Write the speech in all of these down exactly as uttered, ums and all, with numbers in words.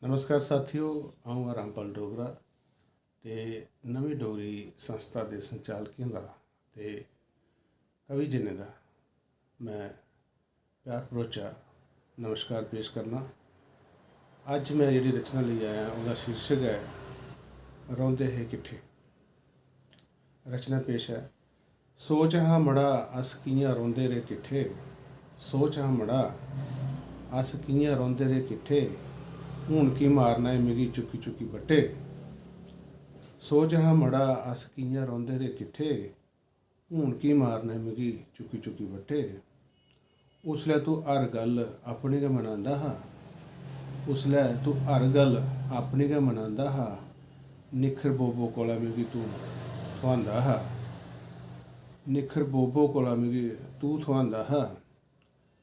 नमस्कार साथियो, अ'ऊं आं रामपाल डोगरा ते नमीं डोगरी संस्था दे संचालकें दा ते कवि जनें दा में प्यार भरोचा नमस्कार पेश करना। अज्ज में जेह्ड़ी रचना लेई आया, ओह्दा शीर्षक ऐ रौंह्दे हे किट्ठे। रचना पेश ऐ। सोच हां मड़ा, अस कि'यां रौंह्दे रेह् किट्ठे। सोच हां मड़ा, अस कि'यां रौंह्दे रेह् किट्ठे। हून की मारना ऐ मिगी चुक्की चुक्की बट्टे। सोच हां मड़ा, अस कि'यां रौंह्दे रेह् किट्ठे। हून की मारना ऐ मिगी चुक्की चुक्की बट्टे। उसलै तूं हर गल्ल अपनी गै मनांदा हा। उसलै तूं हर गल्ल अपनी गै मनांदा हा। निक्खर बोबो कोला मिगी तूं थ्होंदा हा। निक्खर बोबो कोला मिगी तूं थ्होंदा हा।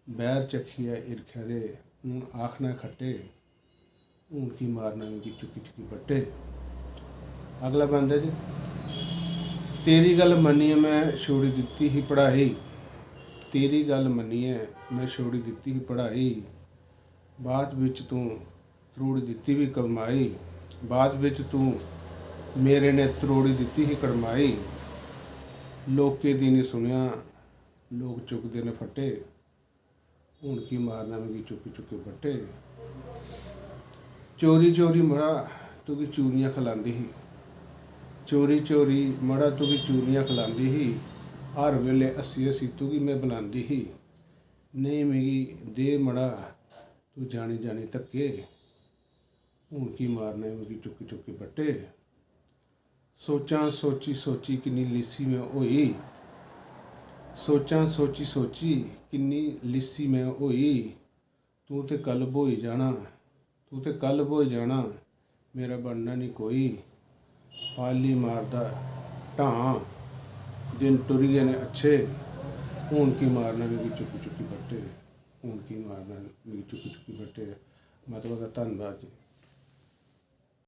बैर चक्खियै हिरखै दे हून आखना खट्टे। हून की मारना मिगी चुक्की चुक्की बट्टे। अगला बंद ऐ जी। तेरी गल्ल मन्नियै में छोड़ी दित्ती ही पढ़ाई। तेरी गल्ल मन्नियै में छोड़ी दित्ती ही पढ़ाई। बाद बिच तूं त्रोड़ी दित्ती बी कड़माई। बाद बिच तूं मेरे ने त्रोड़ी दित्ती ही कड़माई। लोकें दी निं सुनेआ, लोक चुकदे न फट्टे। हून की मारना मिगी चुक्की चुक्की बट्टे। चोरी चोरी मड़ा तुगी चूरियां खलांदी ही। चोरी चोरी मड़ा तुगी चूरियां खलांदी ही। हर बेल्लै हस्सी हस्सी तुगी में बलांदी ही। नेईं मिगी दे मड़ा तूं जानी जानी धक्के। हून की मारना मिगी चुक्की चुक्की बट्टे। सोचां सोची सोची किन्नी लिस्सी में होई। सोचां सोची सोची किन्नी लिस्सी में होई। तूं ते कल ब्होई जाना, तूं ते कल ब्होई जाना, मेरा बनना निं कोई। पाली मारदा ढां, दिन टुरी गे न अच्छे। हून की मारना मिगी चुक्की चुक्की बट्टे। हून की मारना मिगी चुक्की चुक्की बट्टे। मता मता धन्नबाद जी।